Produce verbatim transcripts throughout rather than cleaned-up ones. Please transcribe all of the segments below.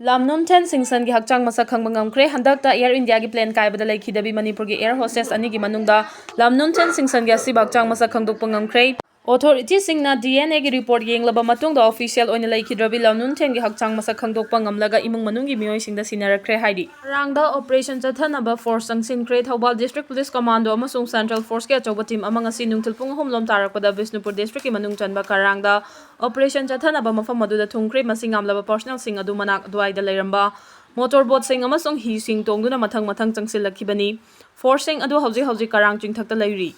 ꯂꯝꯅꯨꯟꯊꯦꯟ ꯁꯤꯡꯁꯟꯒꯤ ꯍꯛꯆꯥꯡ ꯃꯁꯛ ꯈꯪꯕ ꯉꯝꯈ꯭ꯔꯦ꯫ ꯍꯟꯗꯛꯇ Air Indiaꯒꯤ plane ꯀꯥꯏꯕꯗ ꯂꯩꯈꯤꯗꯕꯤ ꯃꯅꯤꯄꯨꯔꯒꯤ air hostess ꯑꯅꯤꯒꯤ ꯃꯅꯨꯡꯗ ꯂꯝꯅꯨꯟꯊꯦꯟ ꯁꯤꯡꯁꯟꯒꯤ ꯑꯁꯤꯕ ꯍꯛꯆꯥꯡ ꯃꯁꯛ ꯈꯪꯗꯣꯛꯄ ꯉꯝꯈ꯭ꯔꯦ꯫ Authorityꯁꯤꯡꯅ DNAꯒꯤ report ꯌꯦꯡꯂꯕ ꯃꯇꯨꯡꯗ official ꯑꯣꯏꯅ ꯂꯩꯈꯤꯗ꯭ꯔꯕꯤ ꯂꯝꯅꯨꯟꯊꯦꯟꯒꯤ ꯍꯛꯆꯥꯡ ꯃꯁꯛ ꯈꯪꯗꯣꯛꯄ ꯉꯝꯂꯒ ꯏꯃꯨꯡ ꯃꯅꯨꯡꯒꯤ ꯃꯤꯑꯣꯏꯁꯤꯡꯗ ꯁꯤꯟꯅꯔꯛꯈ꯭ꯔꯦ ꯍꯥꯏꯔꯤ꯫ ꯀꯔꯥꯡꯗ operation ꯆꯠꯊꯅꯕ force ꯆꯪꯁꯤꯟꯈ꯭ꯔꯦ꯫ Thoubal District Police Commando ꯑꯃꯁꯨꯡ Central Forceꯀꯤ ꯑꯆꯧꯕ team ꯑꯃ ꯉꯁꯤ ꯅꯨꯡꯊꯤꯜ ꯄꯨꯡ ꯑꯍꯨꯝ ꯂꯣꯝ ꯇꯥꯔꯛꯄꯗ ꯕꯤꯁꯅꯨꯄꯨꯔ districtꯀꯤ ꯃꯅꯨꯡ ꯆꯟꯕ ꯀꯔꯥꯡꯗ operation ꯆꯠꯊꯅꯕ ꯃꯐꯝ ꯑꯗꯨꯗ ꯊꯨꯡꯈ꯭ꯔꯦ꯫ ꯃꯁꯤꯡ ꯌꯥꯝꯂꯕ personnelꯁꯤꯡ ꯑꯗꯨ ꯃꯅꯥꯛ ꯑꯗꯨꯋꯥꯏꯗ ꯂꯩꯔꯝꯕ motor boatꯁꯤꯡ ꯑꯃꯁꯨꯡ ꯍꯤꯁꯤꯡ ꯇꯣꯡꯗꯨꯅ ꯃꯊꯪ ꯃꯊꯪ ꯆꯪꯁꯤꯜꯂꯛꯈꯤꯕꯅꯤ꯫ Forceꯁꯤꯡ ꯑꯗꯨ ꯍꯧꯖꯤꯛ ꯍꯧꯖꯤꯛ ꯀꯔꯥꯡ ꯆꯤꯡꯊꯛꯇ ꯂꯩꯔꯤ꯫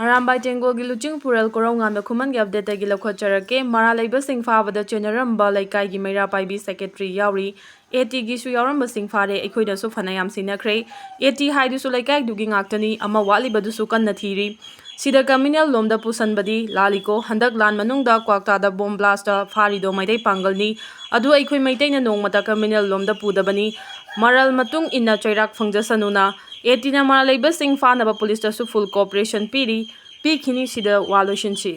ꯑꯔꯥꯝꯕꯥꯏ ꯇꯦꯡꯒꯣꯜꯒꯤ ꯂꯨꯆꯤꯡ ꯄꯨꯔꯦꯜ ꯀꯣꯔꯧꯉꯥꯟꯕ ꯈꯨꯃꯟꯒꯤ updateꯇꯒꯤ ꯂꯧꯈꯠꯆꯔꯛꯀꯦ꯫ ꯃꯔꯥꯜ ꯂꯩꯕꯁꯤꯡ ꯐꯥꯕꯗ ꯆꯦꯟꯅꯔꯝꯕ ꯂꯩꯀꯥꯏꯒꯤ ꯃꯩꯔꯥ ꯄꯥꯏꯕꯤ secretary ꯌꯥꯎꯔꯤ꯫ ATꯒꯤꯁꯨ ꯌꯥꯎꯔꯝꯕꯁꯤꯡ ꯐꯥꯔꯦ꯫ ꯑꯩꯈꯣꯏꯅꯁꯨ ꯐꯅꯌꯥꯝ ꯁꯤꯟꯅꯈ꯭ꯔꯦ꯫ AT ꯍꯥꯏꯗꯨꯁꯨ ꯂꯩꯀꯥꯏꯗꯨꯒꯤ ꯉꯥꯛꯇꯅꯤ꯫ ꯑꯃ ꯋꯥꯠꯂꯤꯕꯗꯨꯁꯨ ꯀꯟꯅ ꯊꯤꯔꯤ꯫ ꯁꯤꯗ communal ꯂꯣꯝꯗ ꯄꯨꯁꯟꯕꯗꯤ ꯂꯥꯜꯂꯤꯀꯣ꯫ ꯍꯟꯗꯛ ꯂꯥꯟ ꯃꯅꯨꯡꯗ ꯀ꯭ꯋꯥꯛꯇꯥꯗ bomb blastꯇ ꯐꯥꯔꯤꯗꯣ ꯃꯩꯇꯩ ꯄꯥꯡꯒꯜꯅꯤ꯫ ꯑꯗꯨ ꯑꯩꯈꯣꯏ ꯃꯩꯇꯩꯅ ꯅꯣꯡꯃꯇ communal ꯂꯣꯝꯗ ꯄꯨꯗꯕꯅꯤ꯫ ꯃꯔꯜ ꯃꯇꯨꯡ ꯏꯟꯅ ꯆꯩꯔꯥꯛ ꯐꯪꯖꯁꯅꯨꯅ꯫ ATꯅ ꯃꯔꯥꯜ ꯂꯩꯕꯁꯤꯡ ꯐꯥꯅꯕ policeꯇꯁꯨ full cooperation ꯄꯤꯔꯤ꯫ ꯄꯤꯈꯤꯅꯤ꯫ ꯁꯤꯗ ꯋꯥ ꯂꯣꯏꯁꯤꯟꯁꯤ꯫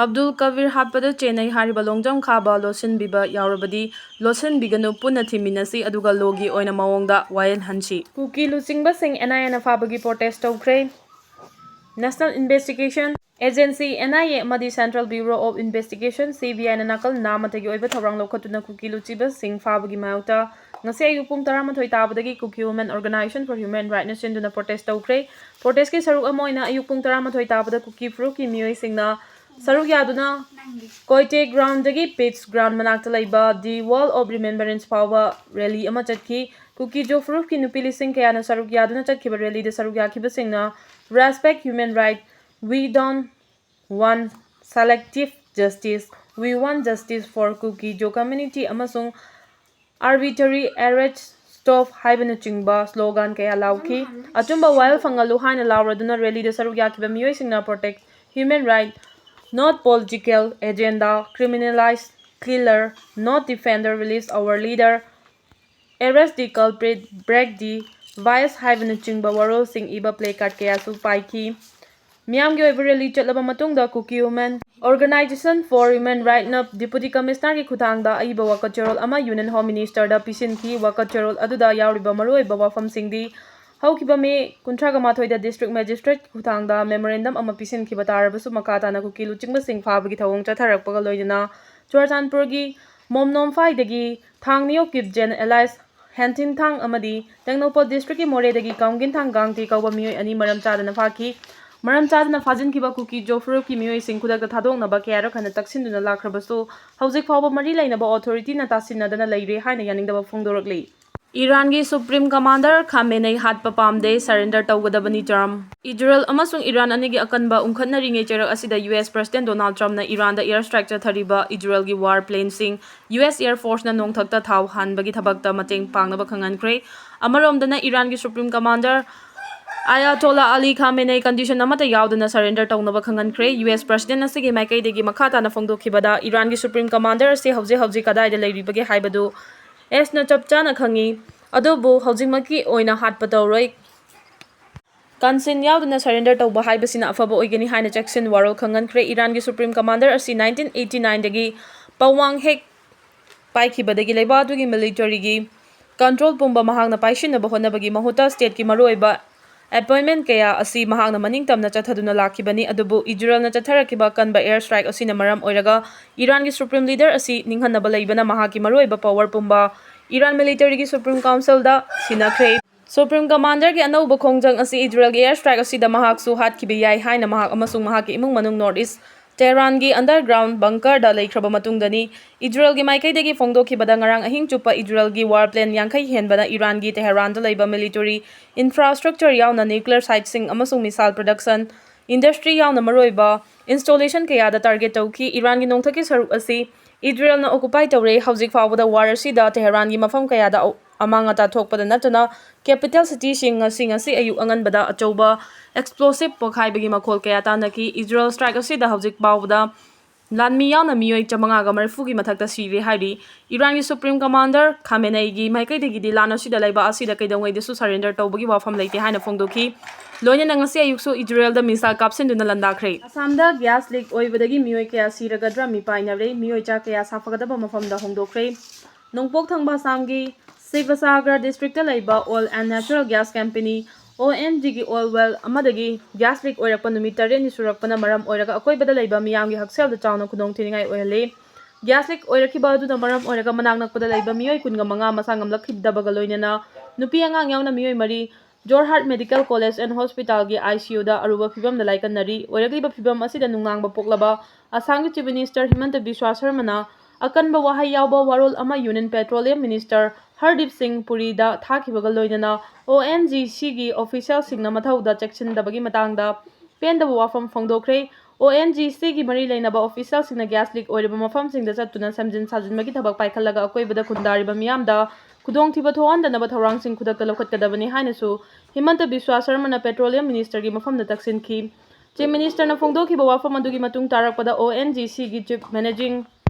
ꯑꯕꯗꯨꯜ ꯀꯕꯤꯔ ꯍꯥꯠꯄꯗ ꯆꯦꯟꯅꯩ ꯍꯥꯏꯔꯤꯕ ꯂꯣꯡꯖꯝ ꯈꯥꯕ ꯂꯣꯠꯁꯤꯟꯕꯤꯕ ꯌꯥꯎꯔꯕꯗꯤ ꯂꯣꯠꯁꯤꯟꯕꯤꯒꯅꯨ, ꯄꯨꯟꯅ ꯊꯤꯃꯤꯟꯅꯁꯤ, ꯑꯗꯨꯒ lawꯒꯤ ꯑꯣꯏꯅ ꯃꯑꯣꯡꯗ ꯋꯥꯌꯦꯜꯍꯟꯁꯤ꯫ ꯀꯨꯀꯤ ꯂꯨꯆꯤꯡꯕꯁꯤꯡ NIAꯅ ꯐꯥꯕꯒꯤ protest ꯇꯧꯈ꯭ꯔꯦ꯫ National Investigation Agency, NIA, ꯑꯃꯗꯤ Central Bureau of Investigation, CBIꯅ ꯅꯥꯀꯜ ꯅꯥꯃꯇꯒꯤ ꯑꯣꯏꯕ ꯊꯧꯔꯥꯡ ꯂꯧꯈꯠꯇꯨꯅ ꯀꯨꯀꯤ ꯂꯨꯆꯤꯡꯕꯁꯤꯡ ꯐꯥꯕꯒꯤ ꯃꯥꯌꯣꯛꯇ ꯉꯁꯤ ꯑꯌꯨꯛ ꯄꯨꯡ ꯇꯔꯥꯃꯥꯊꯣꯏ ꯇꯥꯕꯗꯒꯤ Kuki Women Organization for Human Right ꯁꯤꯟꯗꯨꯅ protest ꯇꯧꯈ꯭ꯔꯦ꯫ Protestꯀꯤ ꯁꯔꯨꯛ ꯑꯃ ꯑꯣꯏꯅ ꯑꯌꯨꯛ ꯄꯨꯡ ꯇꯔꯥꯃꯥꯊꯣꯏ ꯇꯥꯕꯗ ꯀꯨꯀꯤ ꯐꯨꯔꯨꯞꯀꯤ ꯃꯤꯑꯣꯏꯁꯤꯡꯅ ꯁꯔꯨꯛ ꯌꯥꯗꯨꯅ ꯀꯣꯏꯇꯦ groundꯗꯒꯤ Peace Ground ꯃꯅꯥꯛꯇ ꯂꯩꯕ The Wall of Remembrance ꯐꯥꯎꯕ rally ꯑꯃ ꯆꯠꯈꯤ꯫ ꯀꯨꯀꯤ ꯖꯣ ꯐꯨꯔꯨꯞꯀꯤ ꯅꯨꯄꯤ ꯂꯤꯁꯤꯡ ꯀꯌꯥꯅ ꯁꯔꯨꯛ ꯌꯥꯗꯨꯅ ꯆꯠꯈꯤꯕ rallyꯗ ꯁꯔꯨꯛ ꯌꯥꯈꯤꯕꯁꯤꯡꯅ Respect human right, we don't want selective justice, we want justice for Kuki Zo community ꯑꯃꯁꯨꯡ Arbitrary arrest stop ꯍꯥꯏꯕꯅꯆꯤꯡꯕ slogan ꯀꯌꯥ ꯂꯥꯎꯈꯤ꯫ ꯑꯆꯨꯝꯕ ꯋꯥꯌꯦꯜ ꯐꯪꯍꯜꯂꯨ ꯍꯥꯏꯅ ꯂꯥꯎꯔꯗꯨꯅ rallyꯗ ꯁꯔꯨꯛ ꯌꯥꯈꯤꯕ ꯃꯤꯑꯣꯏꯁꯤꯡꯅ protect human right, not political agenda, criminalize killer, not defender, release our leader, arrest the culprit, break the vice ꯍꯥꯏꯕꯅꯆꯤꯡꯕ ꯋꯥꯔꯣꯜꯁꯤꯡ ꯏꯕ placard ꯀꯌꯥꯁꯨ ꯄꯥꯏꯈꯤ꯫ ꯃꯤꯌꯥꯝꯒꯤ ꯑꯣꯏꯕ rally ꯆꯠꯂꯕ ꯃꯇꯨꯡꯗ Kuki Women Organization for Human Rights ꯅ Deputy Commissioner ꯒꯤ ꯈꯨꯠꯊꯥꯡꯗ ꯑꯏꯕ ꯋꯥꯀꯠ ꯆꯦꯔꯣꯜ ꯑꯃ Union Home Minister ꯗ ꯄꯤꯁꯤꯟꯈꯤ꯫ ꯋꯥꯀꯠ ꯆꯦꯔꯣꯜ ꯑꯗꯨꯗ ꯌꯥꯎꯔꯤꯕ ꯃꯔꯨꯑꯣꯏꯕ ꯋꯥꯐꯝꯁꯤꯡꯗꯤ ꯍꯧꯈꯤꯕ ꯃꯦ ꯀꯨꯟꯊ꯭ꯔꯥꯒ ꯃꯥꯊꯣꯏꯗ District Magistrate ꯈꯨꯠꯊꯥꯡꯗ memorandum ꯑꯃ ꯄꯤꯁꯤꯟꯈꯤꯕ ꯇꯥꯔꯕꯁꯨ ꯃꯈꯥ ꯇꯥꯅ ꯀꯨꯀꯤ ꯂꯨꯆꯤꯡꯕꯁꯤꯡ ꯐꯥꯕꯒꯤ ꯊꯧꯑꯣꯡ ꯆꯠꯊꯔꯛꯄꯒ ꯂꯣꯏꯅꯅ ꯆꯨꯔꯆꯥꯟꯄꯨꯔꯒꯤ ꯃꯣꯝꯅꯣꯝꯐꯥꯏꯗꯒꯤ ꯊꯥꯡꯅꯤꯌꯣ ꯀꯤꯞꯖꯦꯟ alias ꯍꯦꯟꯊꯤꯟꯊꯥꯡ ꯑꯃꯗꯤ ꯇꯦꯡꯅꯧꯄꯜ District ꯀꯤ ꯃꯣꯔꯦꯗꯒꯤ ꯀꯥꯎꯝꯒꯤꯟꯊꯥꯡ ꯒꯥꯡꯇꯤ ꯀꯧꯕ ꯃꯤꯑꯣꯏ ꯑꯅꯤ ꯃꯔꯝ ꯆꯥꯗꯅ ꯐꯥꯈꯤ꯫ ꯃꯔꯝ ꯆꯥꯗꯅ ꯐꯥꯖꯤꯟꯈꯤꯕ ꯀꯨꯀꯤ ꯖꯣ ꯐꯨꯔꯨꯞꯀꯤ ꯃꯤꯑꯣꯏꯁꯤꯡ ꯈꯨꯗꯛꯇ ꯊꯥꯗꯣꯛꯅꯕ ꯀꯌꯥꯔꯛ ꯍꯟꯅ ꯇꯛꯁꯤꯟꯗꯨꯅ ꯂꯥꯛꯈ꯭ꯔꯕꯁꯨ ꯍꯧꯖꯤꯛ ꯐꯥꯎꯕ ꯃꯔꯤ ꯂꯩꯅꯕ authority ꯅ ꯇꯥꯁꯤꯟꯅꯗꯅ ꯂꯩꯔꯦ ꯍꯥꯏꯅ ꯌꯥꯅꯤꯡꯗꯕ ꯐꯣꯡꯗꯣꯔꯛꯂꯤ꯫ ꯏꯔꯥꯟꯒꯤ Supreme Commander ꯈꯥꯃꯦꯅꯩ ꯍꯥꯠꯄ ꯄꯥꯝꯗꯦ, surrender ꯇꯧꯒꯗꯕꯅꯤ ꯇ꯭ꯔꯝꯞ꯫ ꯏꯖꯔꯦꯜ ꯑꯃꯁꯨꯡ ꯏꯔꯥꯟ ꯑꯅꯤꯒꯤ ꯑꯀꯟꯕ ꯎꯪꯈꯠꯅꯔꯤꯉꯩ ꯆꯩꯔꯛ ꯑꯁꯤꯗ U S President Donald Trump ꯅ ꯏꯔꯥꯟꯗ air strike ꯆꯠꯊꯔꯤꯕ ꯏꯖꯔꯦꯜꯒꯤ war plane ꯁꯤꯡ ꯌꯨ ꯑꯦꯁ Air Force ꯅ ꯅꯣꯡꯊꯛꯇ ꯊꯥꯎ ꯍꯥꯟꯕꯒꯤ ꯊꯕꯛꯇ ꯃꯇꯦꯡ ꯄꯥꯡꯅꯕ ꯈꯪꯍꯟꯈ꯭ꯔꯦ꯫ ꯑꯃꯔꯣꯝꯗꯅ ꯏꯔꯥꯟꯒꯤ Supreme Commander Ayatollah Ali Khamenei condition ꯑꯃꯠꯇ ꯌꯥꯎꯗꯅ surrender ꯇꯧꯅꯕ ꯈꯪꯍꯟꯈ꯭ꯔꯦ꯫ ꯌꯨ ꯑꯦꯁ President ꯑꯁꯤꯒꯤ ꯃꯥꯏꯀꯩꯗꯒꯤ ꯃꯈꯥ ꯇꯥꯅ ꯐꯣꯡꯗꯣꯛꯈꯤꯕꯗ, ꯏꯔꯥꯟꯒꯤ Supreme Commander ꯑꯁꯤ ꯍꯧꯖꯤꯛ ꯍꯧꯖꯤꯛ ꯀꯗꯥꯏꯗ ꯂꯩꯔꯤꯕꯒꯦ ꯍꯥꯏꯕꯗꯨ ꯑꯦꯁꯅ ꯆꯞ ꯆꯥꯅ ꯈꯪꯏ, ꯑꯗꯨꯕꯨ ꯍꯧꯖꯤꯛꯃꯛꯀꯤ ꯑꯣꯏꯅ ꯍꯥꯠꯄ ꯇꯧꯔꯣꯏ꯫ Consent ꯌꯥꯎꯗꯅ surrender ꯇꯧꯕ ꯍꯥꯏꯕꯁꯤꯅ ꯑꯐꯕ ꯑꯣꯏꯒꯅꯤ ꯍꯥꯏꯅ ꯖꯦꯛꯁꯟ ꯋꯥꯔꯣꯜ ꯈꯪꯍꯟꯈ꯭ꯔꯦ꯫ ꯏꯔꯥꯟꯒꯤ Supreme Commander ꯑꯁꯤ nineteen eighty nine ꯗꯒꯤ power ꯍꯦꯛ ꯄꯥꯏꯈꯤꯕꯗꯒꯤ ꯂꯩꯕꯥꯛ ꯑꯗꯨꯒꯤ military ꯒꯤ control ꯄꯨꯝꯕ ꯃꯍꯥꯛꯅ ꯄꯥꯏꯁꯤꯟꯅꯕ ꯍꯣꯠꯅꯕꯒꯤ ꯃꯍꯨꯠꯇ state ꯀꯤ ꯃꯔꯨꯑꯣꯏꯕ appointment ꯀꯌꯥ ꯑꯁꯤ ꯃꯍꯥꯛꯅ ꯃꯅꯤꯡ ꯇꯝꯅ ꯆꯠꯊꯗꯨꯅ ꯂꯥꯛꯈꯤꯕꯅꯤ꯫ ꯑꯗꯨꯕꯨ ꯏꯖꯔꯦꯜꯅ ꯆꯠꯊꯔꯛꯈꯤꯕ ꯑꯀꯟꯕ air strike ꯑꯁꯤꯅ ꯃꯔꯝ ꯑꯣꯏꯔꯒ ꯏꯔꯥꯟꯒꯤ Supreme Leader ꯑꯁꯤ ꯅꯤꯡꯍꯟꯅꯕ ꯂꯩꯕꯅ ꯃꯍꯥꯛꯀꯤ ꯃꯔꯨꯑꯣꯏꯕ power ꯄꯨꯝꯕ ꯏꯔꯥꯟ military ꯒꯤ Supreme Council ꯗ ꯁꯤꯟꯅꯈ꯭ꯔꯦ꯫ Supreme Commander ꯒꯤ ꯑꯅꯧꯕ ꯈꯣꯡꯖꯪ ꯑꯁꯤ ꯏꯖꯔꯦꯜꯒꯤ air strike ꯑꯁꯤꯗ ꯃꯍꯥꯛꯁꯨ ꯍꯥꯠꯈꯤꯕ ꯌꯥꯏ ꯍꯥꯏꯅ ꯃꯍꯥꯛ ꯑꯃꯁꯨꯡ ꯃꯍꯥꯛꯀꯤ ꯏꯃꯨꯡ ꯃꯅꯨꯡ North East Tehran ꯒꯤ underground bunker ꯗ ꯂꯩꯈ꯭ꯔꯕ ꯃꯇꯨꯡꯗꯅꯤ꯫ ꯏꯖꯔꯦꯜꯒꯤ ꯃꯥꯏꯀꯩꯗꯒꯤ ꯐꯣꯡꯗꯣꯛꯈꯤꯕꯗ, ꯉꯔꯥꯡ ꯑꯍꯤꯡ ꯆꯨꯞꯄ ꯏꯖꯔꯦꯜꯒꯤ war plane ꯌꯥꯡꯈꯩ ꯍꯦꯟꯕꯅ ꯏꯔꯥꯟꯒꯤ Tehran ꯗ ꯂꯩꯕ military infrastructure ꯌꯥꯎꯅ nuclear site ꯁꯤꯡ ꯑꯃꯁꯨꯡ missile production industry ꯌꯥꯎꯅ ꯃꯔꯨꯑꯣꯏꯕ installation ꯀꯌꯥꯗ target ꯇꯧꯈꯤ꯫ ꯏꯔꯥꯟꯒꯤ ꯅꯣꯡꯊꯛꯀꯤ ꯁꯔꯨꯛ ꯑꯁꯤ ꯏꯖꯔꯦꯜꯅ occupy ꯇꯧꯔꯦ꯫ ꯍꯧꯖꯤꯛ ꯐꯥꯎꯕꯗ war ꯑꯁꯤꯗ Tehran ꯒꯤ ꯃꯐꯝ ꯀꯌꯥꯗ ꯑ-, ꯑꯃꯥꯡ ꯑꯇꯥ ꯊꯣꯛꯄꯗ ꯅꯠꯇꯅ capital city ꯁꯤꯡ ꯉꯁꯤ, ꯉꯁꯤ ꯑꯌꯨꯛ ꯑꯉꯟꯕꯗ ꯑꯆꯧꯕ explosive ꯄꯣꯈꯥꯏꯕꯒꯤ ꯃꯈꯣꯜ ꯀꯌꯥ ꯇꯥꯅꯈꯤ꯫ ꯏꯖꯔꯦꯜ strike ꯑꯁꯤꯗ ꯍꯧꯖꯤꯛ ꯐꯥꯎꯕꯗ ꯂꯥꯟꯃꯤ ꯌꯥꯎꯅ ꯃꯤꯑꯣꯏ ꯆꯥꯃꯉꯥꯒ ꯃꯔꯤꯐꯨꯒꯤ ꯃꯊꯛꯇ ꯁꯤꯔꯦ ꯍꯥꯏꯔꯤ꯫ ꯏꯔꯥꯟꯒꯤ Supreme Commander ꯈꯥꯃꯦꯅꯩꯒꯤ ꯃꯥꯏꯀꯩꯗꯒꯤꯗꯤ ꯂꯥꯟ ꯑꯁꯤꯗ ꯂꯩꯕꯥꯛ ꯑꯁꯤꯗ ꯀꯩꯗꯧꯉꯩꯗꯁꯨ surrender ꯇꯧꯕꯒꯤ ꯋꯥꯐꯝ ꯂꯩꯇꯦ ꯍꯥꯏꯅ ꯐꯣꯡꯗꯣꯛꯈꯤ꯫ ꯂꯣꯏꯅꯅ ꯉꯁꯤ ꯑꯌꯨꯛꯁꯨ ꯏꯖꯔꯦꯜꯗ ꯃꯤꯁꯥꯏꯜ ꯀꯥꯞꯁꯤꯟꯗꯨꯅ ꯂꯥꯟꯗꯥꯈ꯭ꯔꯦ꯫ ꯑꯁꯥꯝꯗ gas leak ꯑꯣꯏꯕꯗꯒꯤ ꯃꯤꯑꯣꯏ ꯀꯌꯥ ꯁꯤꯔꯒꯗ꯭ꯔꯥ ꯃꯤꯄꯥꯏꯅꯔꯦ꯫ ꯃꯤꯑꯣꯏ ꯆꯥ ꯀꯌꯥ ꯁꯥꯐꯒꯗꯕ ꯃꯐꯝꯗ ꯍꯣꯡꯗꯣꯛꯈ꯭ꯔꯦ꯫ ꯅꯣꯡꯄꯣꯛ ꯊꯪꯕ ꯑꯁꯥꯝꯒꯤ ꯁꯤꯕꯁꯥꯒꯔ districtꯇ ꯂꯩꯕ Oil and Natural Gas Company, ONGꯒꯤ oil well ꯑꯃꯗꯒꯤ gas leak ꯑꯣꯏꯔꯛꯄ ꯅꯨꯃꯤꯠ ꯇꯔꯦꯠꯅꯤ ꯁꯨꯔꯛꯄꯅ ꯃꯔꯝ ꯑꯣꯏꯔꯒ ꯑꯀꯣꯏꯕꯗ ꯂꯩꯕ ꯃꯤꯌꯥꯝꯒꯤ ꯍꯛꯁꯦꯜꯗ ꯆꯥꯎꯅ ꯈꯨꯗꯣꯡꯊꯤꯅꯤꯡꯉꯥꯏ ꯑꯣꯏꯍꯜꯂꯦ꯫ Gas leak ꯑꯣꯏꯔꯛꯈꯤꯕ ꯑꯗꯨꯅ ꯃꯔꯝ ꯑꯣꯏꯔꯒ ꯃꯅꯥꯛ ꯅꯛꯄꯗ ꯂꯩꯕ ꯃꯤꯑꯣꯏ ꯀꯨꯟꯒ ꯃꯉꯥ ꯃꯁꯥ ꯉꯝꯂꯛꯈꯤꯗꯕꯒ ꯂꯣꯏꯅꯅ ꯅꯨꯄꯤ ꯑꯉꯥꯡ ꯌꯥꯎꯅ ꯃꯤꯑꯣꯏ ꯃꯔꯤ Jorhat Medical College and Hospitalꯒꯤ ICUꯗ ꯑꯔꯨꯕ ꯐꯤꯕꯝꯗ ꯂꯥꯏꯀꯠꯅꯔꯤ꯫ ꯑꯣꯏꯔꯛꯂꯤꯕ ꯐꯤꯕꯝ ꯑꯁꯤꯗ ꯅꯨꯡꯅꯥꯡꯕ ꯄꯣꯛꯂꯕ ꯑꯁꯥꯝꯒꯤ Chief Minister ꯍꯤꯃꯟꯇ ꯕꯤꯁ꯭ꯋꯥ ꯁꯔꯃꯅ ꯑꯀꯟꯕ ꯋꯥꯍꯩ ꯌꯥꯎꯕ ꯋꯥꯔꯣꯜ ꯑꯃ Union Petroleum Minister ꯍꯔꯗꯤꯞ ꯁꯤꯡ ꯄꯨꯔꯤꯗ ꯊꯥꯈꯤꯕꯒ ꯂꯣꯏꯅꯅ ONGCꯒꯤ officialꯁꯤꯡꯅ ꯃꯊꯧꯗ ꯆꯦꯛꯁꯤꯟꯗꯕꯒꯤ ꯃꯇꯥꯡꯗ ꯄꯦꯟꯗꯕ ꯋꯥꯐꯝ ꯐꯣꯡꯗꯣꯛꯈ꯭ꯔꯦ꯫ ONGCꯒꯤ ꯃꯔꯤ ꯂꯩꯅꯕ officialꯁꯤꯡꯅ gas leak ꯑꯣꯏꯔꯤꯕ ꯃꯐꯝꯁꯤꯡꯗ ꯆꯠꯇꯨꯅ ꯁꯦꯝꯖꯤꯟ ꯁꯥꯖꯤꯟꯕꯒꯤ ꯊꯕꯛ ꯄꯥꯏꯈꯠꯂꯒ ꯑꯀꯣꯏꯕꯗ ꯈꯨꯟꯗꯥꯔꯤꯕ ꯃꯤꯌꯥꯝꯗ ꯈꯨꯗꯣꯡꯊꯤꯕ ꯊꯣꯛꯍꯟꯗꯅꯕ ꯊꯧꯔꯥꯡꯁꯤꯡ ꯈꯨꯗꯛꯇ ꯂꯧꯈꯠꯀꯗꯕꯅꯤ ꯍꯥꯏꯅꯁꯨ ꯍꯤꯃꯟꯇ ꯕꯤꯁ꯭ꯋꯥ ꯁꯔꯃꯅ Petroleum Ministerꯒꯤ ꯃꯐꯝꯗ ꯇꯛꯁꯤꯟꯈꯤ꯫ Chief Ministerꯅ ꯐꯣꯡꯗꯣꯛꯈꯤꯕ ꯋꯥꯐꯝ ꯑꯗꯨꯒꯤ ꯃꯇꯨꯡ ꯇꯥꯔꯛꯄꯗ ONGCꯒꯤ Chief Managing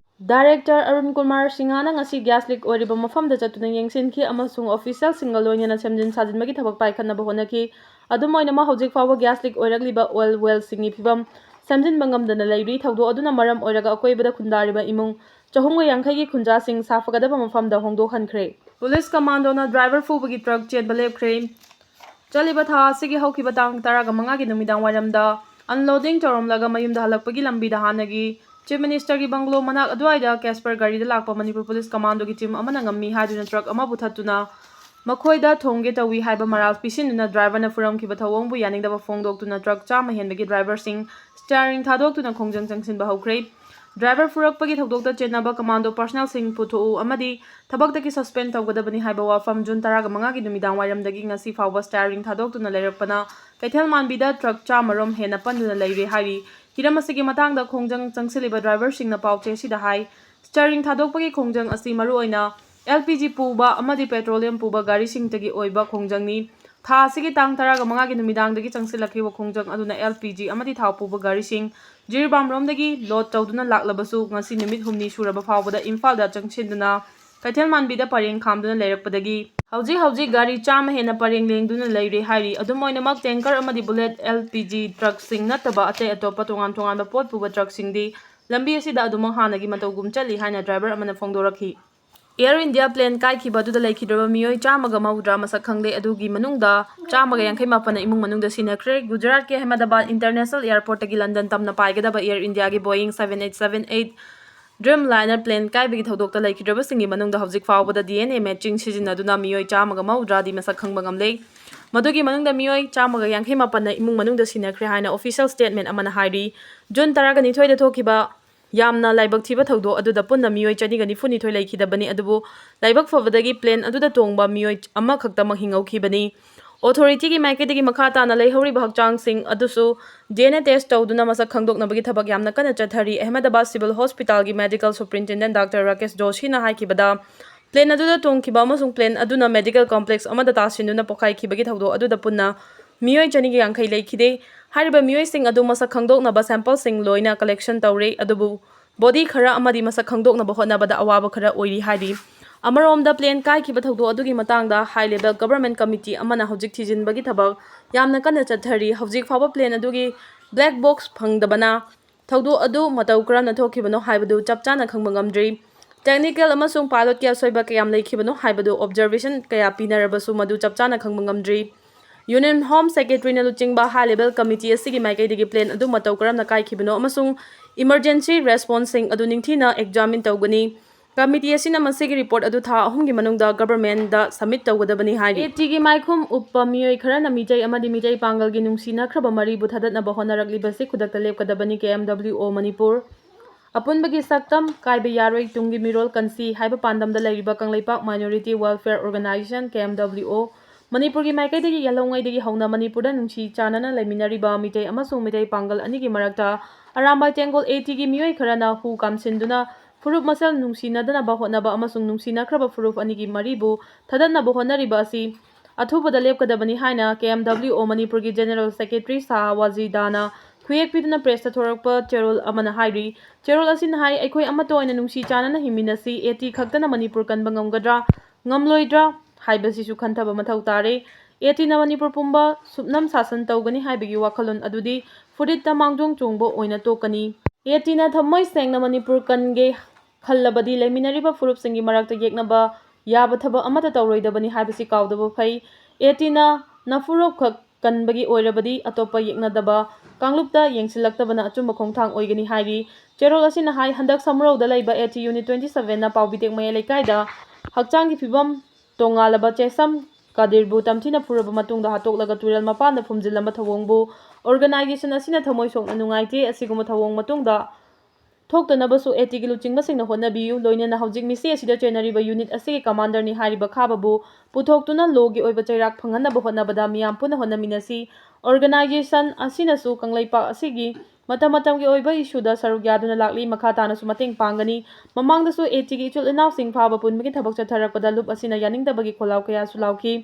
Director Arun Kumar ꯁꯤꯡꯍꯅ ꯉꯁꯤ gas leak ꯑꯣꯏꯔꯤꯕ ꯃꯐꯝꯗ ꯆꯠꯇꯨꯅ ꯌꯦꯡꯁꯤꯟꯈꯤ ꯑꯃꯁꯨꯡ officialꯁꯤꯡꯒ ꯂꯣꯏꯅꯅ ꯁꯦꯝꯖꯤꯟ ꯁꯥꯖꯤꯟꯕꯒꯤ ꯊꯕꯛ ꯄꯥꯏꯈꯠꯅꯕ ꯍꯣꯠꯅꯈꯤ꯫ ꯑꯗꯨꯝ ꯑꯣꯏꯅꯃꯛ, ꯍꯧꯖꯤꯛ ꯐꯥꯎꯕ gas leak ꯑꯣꯏꯔꯛꯂꯤꯕ oil wellꯁꯤꯡꯒꯤ ꯐꯤꯕꯝ ꯁꯦꯝꯖꯤꯟꯕ ꯉꯝꯗꯅ ꯂꯩꯔꯤ꯫ ꯊꯧꯗꯣꯛ ꯑꯗꯨꯅ ꯃꯔꯝ ꯑꯣꯏꯔꯒ ꯑꯀꯣꯏꯕꯗ ꯈꯨꯟꯗꯥꯔꯤꯕ ꯏꯃꯨꯡ ꯆꯍꯨꯝꯒ ꯌꯥꯡꯈꯩꯒꯤ ꯈꯨꯟꯖꯥꯁꯤꯡ ꯁꯥꯐꯒꯗꯕ ꯃꯐꯝꯗ ꯍꯣꯡꯗꯣꯛꯍꯟꯈ꯭ꯔꯦ꯫ Police commandoꯅ driver ꯐꯨꯕꯒꯤ truck ꯆꯦꯟꯕ ꯂꯦꯞꯈ꯭ꯔꯦ꯫ ꯆꯠꯂꯤꯕ ꯊꯥ ꯑꯁꯤꯒꯤ ꯍꯧꯈꯤꯕ ꯇꯥꯡ ꯇꯔꯥꯒ ꯃꯉꯥꯒꯤ ꯅꯨꯃꯤꯗꯥꯡ ꯋꯥꯏꯔꯝꯗ unloading ꯇꯧꯔꯝꯂꯒ ꯃꯌꯨꯝꯗ ꯍꯜꯂꯛꯄꯒꯤ ꯂꯝꯕꯤꯗ ꯍꯥꯟꯅꯒꯤ Chief Ministerꯒꯤ bungalow ꯃꯅꯥꯛ ꯑꯗꯨꯋꯥꯏꯗ Casper ꯒꯥꯔꯤꯗ ꯂꯥꯛꯄ ꯃꯅꯤꯄꯨꯔ Police Commandoꯒꯤ team ꯑꯃꯅ ꯉꯝꯃꯤ ꯍꯥꯏꯗꯨꯅ truck ꯑꯃ ꯄꯨꯊꯠꯇꯨꯅ ꯃꯈꯣꯏꯗ ꯊꯣꯝꯒꯦ ꯇꯧꯏ ꯍꯥꯏꯕ ꯃꯔꯥꯜ ꯄꯤꯁꯤꯟꯗꯨꯅ driverꯅ ꯐꯨꯔꯝꯈꯤꯕ ꯊꯧꯑꯣꯡꯕꯨ ꯌꯥꯅꯤꯡꯗꯕ ꯐꯣꯡꯗꯣꯛꯇꯨꯅ truck ꯆꯥꯝꯃ ꯍꯦꯟꯕꯒꯤ driverꯁꯤꯡ steering ꯊꯥꯗꯣꯛꯇꯨꯅ ꯈꯣꯡꯖꯪ ꯆꯪꯁꯤꯟꯕ ꯍꯧꯈ꯭ꯔꯦ꯫ Driver ꯐꯨꯔꯛꯄꯒꯤ ꯊꯧꯗꯣꯛꯇ ꯆꯦꯟꯅꯕ commando personnelꯁꯤꯡ ꯄꯨꯊꯣꯛꯎ ꯑꯃꯗꯤ ꯊꯕꯛꯇꯒꯤ suspend ꯇꯧꯒꯗꯕꯅꯤ ꯍꯥꯏꯕ ꯋꯥꯐꯝ June ꯇꯔꯥꯒ ꯃꯉꯥꯒꯤ ꯅꯨꯃꯤꯗꯥꯡ ꯋꯥꯏꯔꯝꯗꯒꯤ ꯉꯁꯤ ꯐꯥꯎꯕ steering ꯊꯥꯗꯣꯛꯇꯨꯅ ꯂꯩꯔꯛꯄꯅ ꯀꯩꯊꯦꯜ ꯃꯥꯟꯕꯤꯗ truck ꯆꯥꯝꯃ ꯔꯣꯝ ꯍꯦꯟꯅ ꯄꯟꯗꯨꯅ ꯂꯩꯔꯦ ꯍꯥꯏꯔꯤ꯫ ꯍꯤꯔꯝ ꯑꯁꯤꯒꯤ ꯃꯇꯥꯡꯗ ꯈꯣꯡꯖꯪ ꯆꯪꯁꯤꯜꯂꯤꯕ driverꯁꯤꯡꯅ ꯄꯥꯎꯆꯦ ꯑꯁꯤꯗ ꯍꯥꯏ, steering ꯊꯥꯗꯣꯛꯄꯒꯤ ꯈꯣꯡꯖꯪ ꯑꯁꯤ ꯃꯔꯨꯑꯣꯏꯅ LPG ꯄꯨꯕ ꯑꯃꯗꯤ petroleum ꯄꯨꯕ ꯒꯥꯔꯤꯁꯤꯡꯇꯒꯤ ꯑꯣꯏꯕ ꯈꯣꯡꯖꯪꯅꯤ꯫ ꯊꯥ ꯑꯁꯤꯒꯤ ꯇꯥꯡ ꯇꯔꯥꯒ ꯃꯉꯥꯒꯤ ꯅꯨꯃꯤꯗꯥꯡꯗꯒꯤ ꯆꯪꯁꯤꯜꯂꯛꯈꯤꯕ ꯈꯣꯡꯖꯪ ꯑꯗꯨꯅ LPG ꯑꯃꯗꯤ ꯊꯥꯎ ꯄꯨꯕ ꯒꯥꯔꯤꯁꯤꯡ ꯖꯤꯔꯤꯕꯥꯝꯔꯣꯝꯗꯒꯤ load ꯇꯧꯗꯨꯅ ꯂꯥꯛꯂꯕꯁꯨ ꯉꯁꯤ ꯅꯨꯃꯤꯠ ꯍꯨꯝꯅꯤ ꯁꯨꯔꯕ ꯐꯥꯎꯕꯗ ꯏꯝꯐꯥꯜꯗ ꯆꯪꯁꯤꯟꯗꯨꯅ ꯀꯩꯊꯦꯜ ꯃꯥꯟꯕꯤꯗ ꯄꯔꯦꯡ ꯈꯥꯝꯗꯨꯅ ꯂꯩꯔꯛꯄꯗꯒꯤ ꯍꯧꯖꯤꯛ ꯍꯧꯖꯤꯛ ꯒꯥꯔꯤ ꯆꯥꯝꯃ ꯍꯦꯟꯅ ꯄꯔꯦꯡ ꯂꯦꯡꯗꯨꯅ ꯂꯩꯔꯤ ꯍꯥꯏꯔꯤ꯫ ꯑꯗꯨꯝ ꯑꯣꯏꯅꯃꯛ, tanker ꯑꯃꯗꯤ bullet L P G truckꯁꯤꯡ ꯅꯠꯇꯕ ꯑꯇꯩ ꯑꯇꯣꯞꯄ ꯇꯣꯉꯥꯟ ꯇꯣꯉꯥꯟꯕ ꯄꯣꯠ ꯄꯨꯕ truckꯁꯤꯡꯗꯤ ꯂꯝꯕꯤ ꯑꯁꯤꯗ ꯑꯗꯨꯃꯛ ꯍꯥꯟꯅꯒꯤ ꯃꯇꯧꯒꯨꯝ ꯆꯠꯂꯤ ꯍꯥꯏꯅ driver ꯑꯃꯅ ꯐꯣꯡꯗꯣꯔꯛꯈꯤ꯫ Air India plane ꯀꯥꯏꯈꯤꯕ ꯑꯗꯨꯗ ꯂꯩꯈꯤꯗ꯭ꯔꯕ ꯃꯤꯑꯣꯏ ꯆꯥꯝꯃꯒ ꯃꯧꯗ꯭ꯔꯥ ꯃꯁꯛ ꯈꯪꯂꯦ꯫ ꯑꯗꯨꯒꯤ ꯃꯅꯨꯡꯗ ꯆꯥꯝꯃꯒ ꯌꯥꯡꯈꯩ ꯃꯥꯄꯟꯅ ꯏꯃꯨꯡ ꯃꯅꯨꯡꯗ ꯁꯤꯟꯅꯈ꯭ꯔꯦ꯫ ꯒꯨꯖꯔꯥꯠꯀꯤ ꯑꯍꯃꯗꯥꯕꯥꯗ International Airportꯇꯒꯤ ꯂꯟꯗꯟ ꯇꯝꯅ ꯄꯥꯏꯒꯗꯕ Air Indiaꯒꯤ Boeing seven eight seven eight Dreamliner plane ꯀꯥꯏꯕꯒꯤ ꯊꯧꯗꯣꯛꯇ ꯂꯩꯈꯤꯗ꯭ꯔꯕꯁꯤꯡꯒꯤ ꯃꯅꯨꯡꯗ ꯍꯧꯖꯤꯛ ꯐꯥꯎꯕꯗ D N A matching ꯁꯤꯖꯤꯟꯅꯗꯨꯅ ꯃꯤꯑꯣꯏ ꯆꯥꯝꯃꯒ ꯃꯧꯗ꯭ꯔꯥꯗꯤ ꯃꯁꯛ ꯈꯪꯕ ꯉꯝꯂꯦ꯫ ꯃꯗꯨꯒꯤ ꯃꯅꯨꯡꯗ ꯃꯤꯑꯣꯏ ꯆꯥꯝꯃꯒ ꯌꯥꯡꯈꯩ ꯃꯥꯄꯟꯅ ꯏꯃꯨꯡ ꯃꯅꯨꯡꯗ ꯁꯤꯟꯅꯈ꯭ꯔꯦ ꯍꯥꯏꯅ official statement ꯑꯃꯅ ꯍꯥꯏꯔꯤ꯫ ꯖꯨꯟ ꯇꯔꯥꯒ ꯅꯤꯊꯣꯏꯗ ꯊꯣꯛꯈꯤꯕ ꯌꯥꯝꯅ ꯂꯥꯏꯕꯛ ꯊꯤꯕ ꯊꯧꯗꯣꯛ ꯑꯗꯨꯗ ꯄꯨꯟꯅ ꯃꯤꯑꯣꯏ ꯆꯅꯤꯒ ꯅꯤꯐꯨ ꯅꯤꯊꯣꯏ ꯂꯩꯈꯤꯗꯕꯅꯤ, ꯑꯗꯨꯕꯨ ꯂꯥꯏꯕꯛ ꯐꯕꯗꯒꯤ plane ꯑꯗꯨꯗ ꯇꯣꯡꯕ ꯃꯤꯑꯣꯏ ꯑꯃꯈꯛꯇꯃꯛ ꯍꯤꯡꯍꯧꯈꯤꯕꯅꯤ꯫ Authorityꯒꯤ ꯃꯥꯏꯀꯩꯗꯒꯤ ꯃꯈꯥ ꯇꯥꯅ ꯂꯩꯍꯧꯔꯤꯕ ꯍꯛꯆꯥꯡꯁꯤꯡ ꯑꯗꯨꯁꯨ D N A test ꯇꯧꯗꯨꯅ ꯃꯁꯛ ꯈꯪꯗꯣꯛꯅꯕꯒꯤ ꯊꯕꯛ ꯌꯥꯝꯅ ꯀꯟꯅ ꯆꯠꯊꯔꯤ꯫ Ahmedabad Civil Hospitalꯒꯤ Medical Superintendent Doctor Rakesh Joshiꯅ ꯍꯥꯏꯈꯤꯕꯗ, plane ꯑꯗꯨꯗ ꯇꯣꯡꯈꯤꯕ ꯑꯃꯁꯨꯡ plane ꯑꯗꯨꯅ medical complex ꯑꯃꯗ ꯇꯥꯁꯤꯟꯗꯨꯅ ꯄꯣꯈꯥꯏꯈꯤꯕꯒꯤ ꯊꯧꯗꯣꯛ ꯑꯗꯨꯗ ꯄꯨꯟꯅ ꯃꯤꯑꯣꯏ ꯆꯅꯤꯒ ꯌꯥꯡꯈꯩ ꯂꯩꯈꯤꯗꯦ꯫ ꯍꯥꯏꯔꯤꯕ ꯃꯤꯑꯣꯏꯁꯤꯡ ꯑꯗꯨ ꯃꯁꯛ ꯈꯪꯗꯣꯛꯅꯕ sampleꯁꯤꯡ ꯂꯣꯏꯅ collection ꯇꯧꯔꯦ, ꯑꯗꯨꯕꯨ body ꯈꯔ ꯑꯃꯗꯤ ꯃꯁꯛ ꯈꯪꯗꯣꯛꯅꯕ ꯍꯣꯠꯅꯕꯗ ꯑꯋꯥꯕ ꯈꯔ ꯑꯣꯏꯔꯤ ꯍꯥꯏꯔꯤ꯫ ꯑꯃꯔꯣꯝꯗ, plane ꯀꯥꯏꯈꯤꯕ ꯊꯧꯗꯣꯛ ꯑꯗꯨꯒꯤ ꯃꯇꯥꯡꯗ high level government committee ꯑꯃꯅ ꯍꯧꯖꯤꯛ ꯊꯤꯖꯤꯟꯕꯒꯤ ꯊꯕꯛ ꯌꯥꯝꯅ ꯀꯟꯅ ꯆꯠꯊꯔꯤ꯫ ꯍꯧꯖꯤꯛ ꯐꯥꯎꯕ plane ꯑꯗꯨꯒꯤ black box ꯐꯪꯗꯕꯅ ꯊꯧꯗꯣꯛ ꯑꯗꯨ ꯃꯇꯧ ꯀꯔꯝꯅ ꯊꯣꯛꯈꯤꯕꯅꯣ ꯍꯥꯏꯕꯗꯨ ꯆꯞ ꯆꯥꯅ ꯈꯪꯕ ꯉꯝꯗ꯭ꯔꯤ꯫ Technical ꯑꯃꯁꯨꯡ pilotꯀꯤ ꯑꯁꯣꯏꯕ ꯀꯌꯥꯝ ꯂꯩꯈꯤꯕꯅꯣ ꯍꯥꯏꯕꯗꯨ observation ꯀꯌꯥ ꯄꯤꯅꯔꯕꯁꯨ ꯃꯗꯨ ꯆꯞ ꯆꯥꯅ ꯈꯪꯕ ꯉꯝꯗ꯭ꯔꯤ꯫ Union Home Secretaryꯅ ꯂꯨꯆꯤꯡꯕ high level committee ꯑꯁꯤꯒꯤ ꯃꯥꯏꯀꯩꯗꯒꯤ plane ꯑꯗꯨ ꯃꯇꯧ ꯀꯔꯝꯅ ꯀꯥꯏꯈꯤꯕꯅꯣ ꯑꯃꯁꯨꯡ emergency responseꯁꯤꯡ ꯑꯗꯨ ꯅꯤꯡꯊꯤꯅ examine ꯇꯧꯒꯅꯤ꯫ Committee ꯑꯁꯤꯅ ꯃꯁꯤꯒꯤ report ꯑꯗꯨ ꯊꯥ ꯑꯍꯨꯝꯒꯤ ꯃꯅꯨꯡꯗ governmentꯗ submit ꯇꯧꯒꯗꯕꯅꯤ ꯍꯥꯏꯔꯤ꯫ ATꯒꯤ ꯃꯥꯏꯈꯨꯝ ꯎꯞꯄ ꯃꯤꯑꯣꯏ ꯈꯔꯅ ꯃꯤꯇꯩ ꯑꯃꯗꯤ ꯃꯤꯇꯩ ꯄꯥꯡꯒꯜꯒꯤ ꯅꯨꯡꯁꯤꯅꯈ꯭ꯔꯕ ꯃꯔꯤꯕꯨ ꯊꯥꯗꯠꯅꯕ ꯍꯣꯠꯅꯔꯛꯂꯤꯕꯁꯤ ꯈꯨꯗꯛꯇ ꯂꯦꯞꯀꯗꯕꯅꯤ꯫ K M W O Manipur. ꯑꯄꯨꯟꯕꯒꯤ ꯁꯛꯇꯝ ꯀꯥꯏꯕ ꯌꯥꯔꯣꯏ꯫ ꯇꯨꯡꯒꯤ ꯃꯤꯔꯣꯜ ꯀꯟꯁꯤ ꯍꯥꯏꯕ ꯄꯥꯟꯗꯝꯗ ꯂꯩꯔꯤꯕ Kangleipak Minority Welfare Organisation, K M W O, ꯃꯅꯤꯄꯨꯔꯒꯤ ꯃꯥꯏꯀꯩꯗꯒꯤ ꯌꯦꯜꯍꯧꯉꯩꯗꯒꯤ ꯍꯧꯅ ꯃꯅꯤꯄꯨꯔꯗ ꯅꯨꯡꯁꯤ ꯆꯥꯟꯅꯅ ꯂꯩꯃꯤꯟꯅꯔꯤꯕ ꯃꯤꯇꯩ ꯑꯃꯁꯨꯡ ꯃꯤꯇꯩ ꯄꯥꯡꯒꯜ ꯑꯅꯤꯒꯤ ꯃꯔꯛꯇ ꯑꯔꯥꯝꯕꯥꯏ ꯇꯦꯡꯒꯣꯜ ATꯒꯤ ꯃꯤꯑꯣꯏ ꯈꯔꯅ ꯍꯨ ꯀꯥꯝꯁꯤꯟꯗꯨꯅ ꯐꯨꯔꯨꯞ ꯃꯁꯦꯜ ꯅꯨꯡꯁꯤꯅꯗꯅꯕ ꯍꯣꯠꯅꯕ ꯑꯃꯁꯨꯡ ꯅꯨꯡꯁꯤꯅꯈ꯭ꯔꯕ ꯐꯨꯔꯨꯞ ꯑꯅꯤꯒꯤ ꯃꯔꯤꯕꯨ ꯊꯥꯗꯠꯅꯕ ꯍꯣꯠꯅꯔꯤꯕ ꯑꯁꯤ ꯑꯊꯨꯕꯗ ꯂꯦꯞꯀꯗꯕꯅꯤ ꯍꯥꯏꯅ K M W O ꯃꯅꯤꯄꯨꯔꯒꯤ General Secretary ꯁꯥꯍ ꯋꯥꯖꯤꯗꯥꯅ ꯈꯨꯌꯦꯛ ꯄꯤꯗꯨꯅ pressꯇ ꯊꯣꯔꯛꯄ ꯆꯦꯔꯣꯜ ꯑꯃꯅ ꯍꯥꯏꯔꯤ꯫ ꯆꯦꯔꯣꯜ ꯑꯁꯤꯅ ꯍꯥꯏ, ꯑꯩꯈꯣꯏ ꯑꯃꯠꯇ ꯑꯣꯏꯅ ꯅꯨꯡꯁꯤ ꯆꯥꯟꯅꯅ ꯍꯤꯡꯃꯤꯟꯅꯁꯤ꯫ AT ꯈꯛꯇꯅ ꯃꯅꯤꯄꯨꯔ ꯀꯟꯕ ꯉꯝꯒꯗ꯭ꯔꯥ? ꯉꯝꯂꯣꯏꯗ꯭ꯔꯥ? ꯍꯥꯏꯕꯁꯤꯁꯨ ꯈꯟꯊꯕ ꯃꯊꯧ ꯇꯥꯔꯦ꯫ ꯑꯦ ꯇꯤꯅ ꯃꯅꯤꯄꯨꯔ ꯄꯨꯝꯕ ꯁꯨꯞꯅꯝ ꯁꯥꯁꯟ ꯇꯧꯒꯅꯤ ꯍꯥꯏꯕꯒꯤ ꯋꯥꯈꯜꯂꯣꯟ ꯑꯗꯨꯗꯤ ꯐꯨꯔꯤꯠꯇ ꯃꯥꯡꯖꯣꯡ ꯆꯣꯡꯕ ꯑꯣꯏꯅ ꯇꯣꯛꯀꯅꯤ꯫ ꯑꯦ ꯇꯤꯅ ꯊꯝꯃꯣꯏ ꯁꯦꯡꯅ ꯃꯅꯤꯄꯨꯔ ꯀꯟꯒꯦ ꯈꯜꯂꯕꯗꯤ ꯂꯩꯃꯤꯟꯅꯔꯤꯕ ꯐꯨꯔꯨꯞꯁꯤꯡꯒꯤ ꯃꯔꯛꯇ ꯌꯦꯛꯅꯕ ꯌꯥꯕ ꯊꯕꯛ ꯑꯃꯠꯇ ꯇꯧꯔꯣꯏꯗꯕꯅꯤ ꯍꯥꯏꯕꯁꯤ ꯀꯥꯎꯗꯕ ꯐꯩ꯫ ꯑꯦ ꯇꯤꯅ ꯅꯐꯨꯔꯨꯞ ꯈꯛ ꯀꯟꯕꯒꯤ ꯑꯣꯏꯔꯕꯗꯤ ꯑꯇꯣꯞꯄ ꯌꯦꯛꯅꯗꯕ ꯀꯥꯡꯂꯨꯞꯇ ꯌꯦꯡꯁꯤꯜꯂꯛꯇꯕꯅ ꯑꯆꯨꯝꯕ ꯈꯣꯡꯊꯥꯡ ꯑꯣꯏꯒꯅꯤ ꯍꯥꯏꯔꯤ꯫ ꯆꯦꯔꯣꯜ ꯑꯁꯤꯅ ꯍꯥꯏ, ꯍꯟꯗꯛ ꯁꯃꯨꯔꯧꯗ ꯂꯩꯕ ꯑꯦ ꯇꯤ ꯌꯨꯅꯤꯠ ꯇ꯭ꯋꯦꯟꯇꯤ ꯁꯚꯦꯟꯅ ꯄꯥꯎꯕꯤꯇꯦꯛ ꯃꯌꯥꯏ ꯂꯩꯀꯥꯏꯗ ꯍꯛꯆꯥꯡꯒꯤ ꯐꯤꯕꯝ ꯇꯣꯉꯥꯜꯂꯕ ꯆꯦꯁꯝ ꯀꯥꯗꯤꯔꯕꯨ ꯇꯝꯊꯤꯅ ꯐꯨꯔꯕ ꯃꯇꯨꯡꯗ ꯍꯥꯠꯇꯣꯛꯂꯒ ꯇꯨꯔꯦꯜ ꯃꯄꯥꯟꯗ ꯐꯨꯝꯖꯤꯜꯂꯝꯕ ꯊꯧꯑꯣꯡꯕꯨ organization ꯑꯁꯤꯅ ꯊꯃꯣꯏ ꯁꯣꯛꯅ ꯅꯨꯡꯉꯥꯏꯇꯦ꯫ ꯑꯁꯤꯒꯨꯝꯕ ꯊꯧꯑꯣꯡ ꯃꯇꯨꯡꯗ ꯊꯣꯛꯇꯅꯕꯁꯨ ꯑꯦ ꯇꯤꯒꯤ ꯂꯨꯆꯤꯡꯕꯁꯤꯡꯅ ꯍꯣꯠꯅꯕꯤꯌꯨ꯫ ꯂꯣꯏꯅꯅ ꯍꯧꯖꯤꯛ ꯃꯤꯁꯤ ꯑꯁꯤꯗ ꯆꯦꯟꯅꯔꯤꯕ ꯌꯨꯅꯤꯠ ꯑꯁꯤꯒꯤ ꯀꯃꯥꯟꯗꯔꯅꯤ ꯍꯥꯏꯔꯤꯕ ꯈꯥꯕꯕꯨ ꯄꯨꯊꯣꯛꯇꯨꯅ ꯂꯣꯒꯤ ꯑꯣꯏꯕ ꯆꯩꯔꯥꯛ ꯐꯪꯍꯟꯅꯕ ꯍꯣꯠꯅꯕꯗ ꯃꯤꯌꯥꯝ ꯄꯨꯟꯅ ꯍꯣꯠꯅꯃꯤꯟꯅꯁꯤ꯫ Organization ꯑꯁꯤꯅꯁꯨ ꯀꯪꯂꯩꯄꯥꯛ ꯑꯁꯤꯒꯤ ꯃꯇꯝ ꯃꯇꯝꯒꯤ ꯑꯣꯏꯕ ꯏꯁꯨꯗ ꯁꯔꯨꯛ ꯌꯥꯗꯨꯅ ꯂꯥꯛꯂꯤ꯫ ꯃꯈꯥ ꯇꯥꯅꯁꯨ ꯃꯇꯦꯡ ꯄꯥꯡꯒꯅꯤ꯫ ꯃꯃꯥꯡꯗꯁꯨ ꯑꯦ ꯇꯤꯒꯤ ꯏꯆꯤꯜ ꯏꯅꯥꯎꯁꯤꯡ ꯐꯥꯕ ꯄꯨꯟꯕꯒꯤ ꯊꯕꯛ ꯆꯠꯊꯔꯛꯄꯗ ꯂꯨꯞ ꯑꯁꯤꯅ ꯌꯥꯅꯤꯡꯗꯕꯒꯤ ꯈꯣꯜꯂꯥꯎ ꯀꯌꯥꯁꯨ ꯂꯥꯎꯈꯤ꯫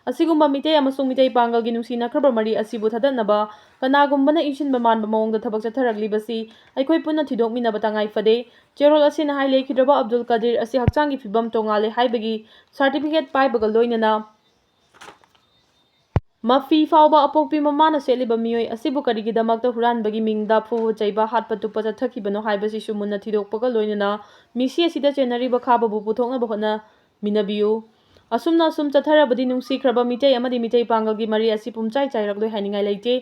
ꯑꯁꯤꯒꯨꯝꯕ ꯃꯤꯇꯩ ꯑꯃꯁꯨꯡ ꯃꯤꯇꯩ ꯄꯥꯡꯒꯜꯒꯤ ꯅꯨꯡꯁꯤꯅꯈ꯭ꯔꯕ ꯃꯔꯤ ꯑꯁꯤꯕꯨ ꯊꯗꯠꯅꯕ ꯀꯅꯥꯒꯨꯝꯕꯅ ꯏꯟꯁꯤꯟꯕ ꯃꯥꯟꯕ ꯃꯑꯣꯡꯗ ꯊꯕꯛ ꯆꯠꯊꯔꯛꯂꯤꯕꯁꯤ ꯑꯩꯈꯣꯏ ꯄꯨꯟꯅ ꯊꯤꯗꯣꯛꯃꯤꯟꯅꯕ ꯇꯉꯥꯏ ꯐꯗꯦ꯫ ꯆꯦꯔꯣꯜ ꯑꯁꯤꯅ ꯍꯥꯏ, ꯂꯩꯈꯤꯗ꯭ꯔꯕ ꯑꯕꯗꯨꯜ ꯀꯗꯤꯔ ꯑꯁꯤ ꯍꯛꯆꯥꯡꯒꯤ ꯐꯤꯕꯝ ꯇꯣꯉꯥꯜꯂꯦ ꯍꯥꯏꯕꯒꯤ certificate ꯄꯥꯏꯕꯒ ꯂꯣꯏꯅꯅ ꯃꯐꯤ ꯐꯥꯎꯕ ꯑꯄꯣꯛꯄꯤ ꯃꯃꯥꯅ ꯁꯦꯠꯂꯤꯕ ꯃꯤꯑꯣꯏ ꯑꯁꯤꯕꯨ ꯀꯔꯤꯒꯤꯗꯃꯛꯇ ꯍꯨꯔꯥꯟꯕꯒꯤ ꯃꯤꯡꯗ ꯐꯨꯕ ꯆꯩꯕ, ꯍꯥꯠꯄ ꯇꯨꯞꯄ ꯆꯠꯊꯈꯤꯕꯅꯣ ꯍꯥꯏꯕꯁꯤꯁꯨ ꯃꯨꯟꯅ ꯊꯤꯗꯣꯛꯄꯒ ꯂꯣꯏꯅꯅ ꯃꯤꯁꯤ ꯑꯁꯤꯗ ꯆꯦꯟꯅꯔꯤꯕ ꯈꯥꯕꯕꯨ ꯄꯨꯊꯣꯛꯅꯕ ꯍꯣꯠꯅꯃꯤꯟꯅꯕꯤꯌꯨ꯫ ꯑꯁꯨꯝꯅ ꯑꯁꯨꯝ ꯆꯠꯊꯔꯕꯗꯤ ꯅꯨꯡꯁꯤꯈ꯭ꯔꯕ ꯃꯤꯇꯩ ꯑꯃꯗꯤ ꯃꯤꯇꯩ ꯄꯥꯡꯒꯜꯒꯤ ꯃꯔꯤ ꯑꯁꯤ ꯄꯨꯝꯆꯥꯏ ꯆꯥꯏꯔꯛꯂꯣꯏ ꯍꯥꯏꯅꯤꯡꯉꯥꯏ ꯂꯩꯇꯦ꯫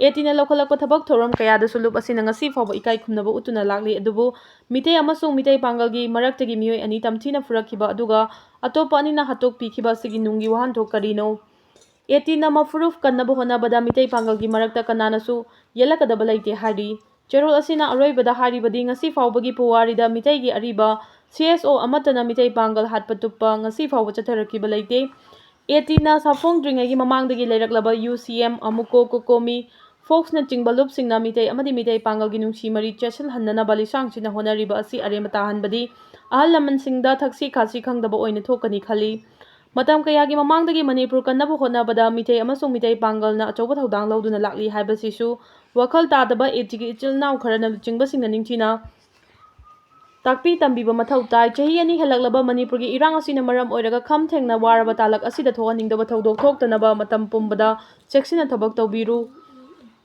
ꯑꯦ ꯇꯤꯅ ꯂꯧꯈꯠꯂꯛꯄ ꯊꯕꯛ ꯊꯧꯔꯝ ꯀꯌꯥꯗꯁꯨ ꯂꯨꯞ ꯑꯁꯤꯅ ꯉꯁꯤ ꯐꯥꯎꯕ ꯏꯀꯥꯏ ꯈꯨꯝꯅꯕ ꯎꯠꯇꯨꯅ ꯂꯥꯛꯂꯤ꯫ ꯑꯗꯨꯕꯨ ꯃꯤꯇꯩ ꯑꯃꯁꯨꯡ ꯃꯤꯇꯩ ꯄꯥꯡꯒꯜꯒꯤ ꯃꯔꯛꯇꯒꯤ ꯃꯤꯑꯣꯏ ꯑꯅꯤ ꯇꯝꯊꯤꯅ ꯐꯨꯔꯛꯈꯤꯕ ꯑꯗꯨꯒ ꯑꯇꯣꯞꯄ ꯑꯅꯤꯅ ꯍꯥꯠꯇꯣꯛꯄꯤꯈꯤꯕ ꯑꯁꯤꯒꯤ ꯅꯨꯡꯒꯤ ꯋꯥꯍꯟꯊꯣꯛ ꯀꯔꯤꯅꯣ? ꯑꯦ ꯇꯤꯅ ꯃꯐꯨꯔꯨꯞ ꯀꯟꯅꯕ ꯍꯣꯠꯅꯕꯗ ꯃꯤꯇꯩ ꯄꯥꯡꯒꯜꯒꯤ ꯃꯔꯛꯇ ꯀꯅꯥꯅꯁꯨ ꯌꯦꯜꯂꯛꯀꯗꯕ ꯂꯩꯇꯦ ꯍꯥꯏꯔꯤ꯫ ꯆꯦꯔꯣꯜ ꯑꯁꯤꯅ ꯑꯔꯣꯏꯕꯗ ꯍꯥꯏꯔꯤꯕꯗꯤ, ꯉꯁꯤ ꯐꯥꯎꯕꯒꯤ ꯄꯨꯋꯥꯔꯤꯗ ꯃꯤꯇꯩꯒꯤ ꯑꯔꯤꯕ ꯁꯤ ꯑꯦꯁ ꯑꯣ ꯑꯃꯠꯇꯅ ꯃꯤꯇꯩ ꯄꯥꯡꯒꯜ ꯍꯥꯠꯄ ꯇꯨꯞꯄ ꯉꯁꯤ ꯐꯥꯎꯕ ꯆꯠꯊꯔꯛꯈꯤꯕ ꯂꯩꯇꯦ꯫ ꯑꯦ ꯇꯤꯅ ꯁꯥꯐꯣꯡꯗ꯭ꯔꯤꯉꯩꯒꯤ ꯃꯃꯥꯡꯗꯒꯤ ꯂꯩꯔꯛꯂꯕ ꯌꯨ ꯁꯤ ꯑꯦꯝ, ꯑꯃꯨꯀꯣ, ꯀꯣꯀꯣꯃꯤ, ꯐꯣꯛꯁꯅꯆꯤꯡꯕ ꯂꯨꯞꯁꯤꯡꯅ ꯃꯤꯇꯩ ꯑꯃꯗꯤ ꯃꯤꯇꯩ ꯄꯥꯡꯒꯜꯒꯤ ꯅꯨꯡꯁꯤ ꯃꯔꯤ ꯆꯦꯠꯁꯤꯜꯍꯟꯅꯅꯕ ꯂꯤꯁꯥꯡꯁꯤꯟꯅ ꯍꯣꯠꯅꯔꯤꯕ ꯑꯁꯤ ꯑꯔꯦꯝꯕ ꯇꯥꯍꯟꯕꯗꯤ ꯑꯍꯜ ꯂꯃꯟꯁꯤꯡꯗ ꯊꯛꯁꯤ ꯈꯥꯁꯤ ꯈꯪꯗꯕ ꯑꯣꯏꯅ ꯊꯣꯛꯀꯅꯤ ꯈꯜꯂꯤ꯫ ꯃꯇꯝ ꯀꯌꯥꯒꯤ ꯃꯃꯥꯡꯗꯒꯤ ꯃꯅꯤꯄꯨꯔ ꯀꯟꯅꯕ ꯍꯣꯠꯅꯕꯗ ꯃꯤꯇꯩ ꯑꯃꯁꯨꯡ ꯃꯤꯇꯩ ꯄꯥꯡꯒꯜꯅ ꯑꯆꯧꯕ ꯊꯧꯗꯥꯡ ꯂꯧꯗꯨꯅ ꯂꯥꯛꯂꯤ ꯍꯥꯏꯕꯁꯤꯁꯨ ꯋꯥꯈꯜ ꯇꯥꯗꯕ ꯑꯦ ꯇꯤꯒꯤ ꯏꯆꯤꯜ ꯏꯅꯥꯎ ꯈꯔꯅ ꯂꯨꯆꯤꯡꯕꯁꯤꯡꯅ ꯅꯤꯡꯊꯤꯅ ꯇꯥꯛꯄꯤ ꯇꯝꯕꯤꯕ ꯃꯊꯧ ꯇꯥꯏ꯫ ꯆꯍꯤ ꯑꯅꯤ ꯍꯦꯜꯂꯛꯂꯕ ꯃꯅꯤꯄꯨꯔꯒꯤ ꯏꯔꯥꯡ ꯑꯁꯤꯅ ꯃꯔꯝ ꯑꯣꯏꯔꯒ ꯈꯝ ꯊꯦꯡꯅ ꯋꯥꯔꯕ ꯇꯥꯂꯛ ꯑꯁꯤꯗ ꯊꯣꯛꯍꯟꯅꯤꯡꯗꯕ ꯊꯧꯗꯣꯛ ꯊꯣꯛꯇꯅꯕ ꯃꯇꯝ ꯄꯨꯝꯕꯗ ꯆꯦꯛꯁꯤꯟꯅ ꯊꯕꯛ ꯇꯧꯕꯤꯔꯨ꯫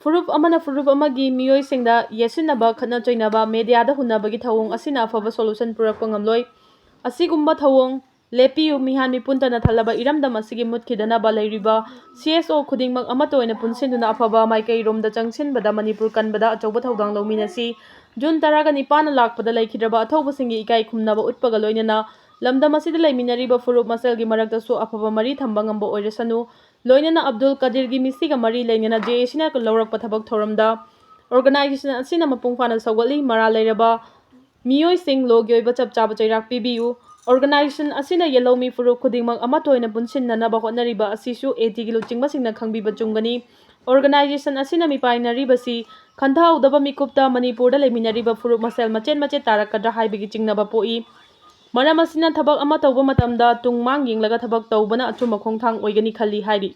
ꯐꯨꯔꯨꯞ ꯑꯃꯅ ꯐꯨꯔꯨꯞ ꯑꯃꯒꯤ ꯃꯤꯑꯣꯏꯁꯤꯡꯗ ꯌꯦꯠꯁꯤꯟꯅꯕ, ꯈꯠꯅ ꯆꯩꯅꯕ, ꯃꯦꯗꯤꯌꯥꯗ ꯍꯨꯟꯅꯕꯒꯤ ꯊꯧꯑꯣꯡ ꯑꯁꯤꯅ ꯑꯐꯕ ꯁꯣꯂꯨꯁꯟ ꯄꯨꯔꯛꯄ ꯉꯝꯂꯣꯏ꯫ ꯑꯁꯤꯒꯨꯝꯕ ꯊꯧꯑꯣꯡ ꯂꯦꯞꯄꯤꯌꯨ꯫ ꯃꯤꯍꯥꯟ ꯃꯤꯄꯨꯟ ꯇꯟꯅ ꯊꯜꯂꯕ ꯏꯔꯝꯗꯝ ꯑꯁꯤꯒꯤ ꯃꯨꯠꯈꯤꯗꯅꯕ ꯂꯩꯔꯤꯕ ꯁꯤ ꯑꯦꯁ ꯑꯣ ꯈꯨꯗꯤꯡꯃꯛ ꯑꯃꯠꯇ ꯑꯣꯏꯅ ꯄꯨꯟꯁꯤꯟꯗꯨꯅ ꯑꯐꯕ ꯃꯥꯏꯀꯩꯔꯣꯝꯗ ꯆꯪꯁꯤꯟꯕꯗ ꯃꯅꯤꯄꯨꯔ ꯀꯟꯕꯗ ꯑꯆꯧꯕ ꯊꯧꯗꯥꯡ ꯂꯧꯃꯤꯟꯅꯁꯤ꯫ ꯖꯨꯟ ꯇꯔꯥꯒ ꯅꯤꯄꯥꯟꯅ ꯂꯥꯛꯄꯗ ꯂꯩꯈꯤꯗ꯭ꯔꯕ ꯑꯊꯧꯕꯁꯤꯡꯒꯤ ꯏꯀꯥꯏ ꯈꯨꯝꯅꯕ ꯎꯠꯄꯒ ꯂꯣꯏꯅꯅ ꯂꯝꯗꯝ ꯑꯁꯤꯗ ꯂꯩꯃꯤꯟꯅꯔꯤꯕ ꯐꯨꯔꯨꯞ ꯃꯁꯦꯜꯒꯤ ꯃꯔꯛꯇꯁꯨ ꯑꯐꯕ ꯃꯔꯤ ꯊꯝꯕ ꯉꯝꯕ ꯑꯣꯏꯔꯁꯅꯨ꯫ ꯂꯣꯏꯅꯅ ꯑꯕꯗꯨꯜ ꯀꯗꯤꯔꯒꯤ ꯃꯤꯁꯤꯒ ꯃꯔꯤ ꯂꯩꯅꯅ ꯖꯦ ꯑꯦ ꯁꯤꯅ ꯂꯧꯔꯛꯄ ꯊꯕꯛ ꯊꯧꯔꯝꯗ ꯑꯣꯔꯒꯅꯥꯏꯖꯦꯁꯟ ꯑꯁꯤꯅ ꯃꯄꯨꯡ ꯐꯥꯅ ꯁꯧꯒꯠꯂꯤ꯫ ꯃꯔꯥꯜ ꯂꯩꯔꯕ ꯃꯤꯑꯣꯏꯁꯤꯡ ꯂꯣꯒꯤ ꯑꯣꯏꯕ ꯆꯞ ꯆꯥꯕ ꯆꯩꯔꯥꯛ ꯄꯤꯕꯤꯌꯨ꯫ ꯑꯣꯔꯒꯅꯥꯏꯖꯦꯁꯟ ꯑꯁꯤꯅ ꯌꯦꯜꯍꯧꯃꯤ ꯐꯨꯔꯨꯞ ꯈꯨꯗꯤꯡꯃꯛ ꯑꯃꯠꯇ ꯑꯣꯏꯅ ꯄꯨꯟꯁꯤꯟꯅꯅꯕ ꯍꯣꯠꯅꯔꯤꯕ ꯑꯁꯤꯁꯨ ꯑꯦ ꯇꯤꯒꯤ ꯂꯨꯆꯤꯡꯕꯁꯤꯡꯅ ꯈꯪꯕꯤꯕ ꯆꯨꯝꯒꯅꯤ꯫ ꯑꯣꯔꯒꯅꯥꯏꯖꯦꯁꯟ ꯑꯁꯤꯅ ꯃꯤꯄꯥꯏꯅꯔꯤꯕꯁꯤ ꯈꯟꯊꯍꯧꯗꯕ ꯃꯤꯀꯨꯞꯇ ꯃꯅꯤꯄꯨꯔꯗ ꯂꯩꯃꯤꯟꯅꯔꯤꯕ ꯐꯨꯔꯨꯞ ꯃꯁꯦꯜ ꯃꯆꯦꯠ ꯃꯆꯦꯠ ꯇꯥꯔꯛꯀꯗ꯭ꯔꯥ ꯍꯥꯏꯕꯒꯤ ꯆꯤꯡꯅꯕ ꯄꯣꯛꯏ꯫ ꯃꯔꯝ ꯑꯁꯤꯅ ꯊꯕꯛ ꯑꯃ ꯇꯧꯕ ꯃꯇꯝꯗ ꯇꯨꯡ ꯃꯥꯡ ꯌꯦꯡꯂꯒ ꯊꯕꯛ ꯇꯧꯕꯅ ꯑꯆꯨꯝꯕ ꯈꯣꯡꯊꯥꯡ ꯑꯣꯏꯒꯅꯤ ꯈꯜꯂꯤ ꯍꯥꯏꯔꯤ꯫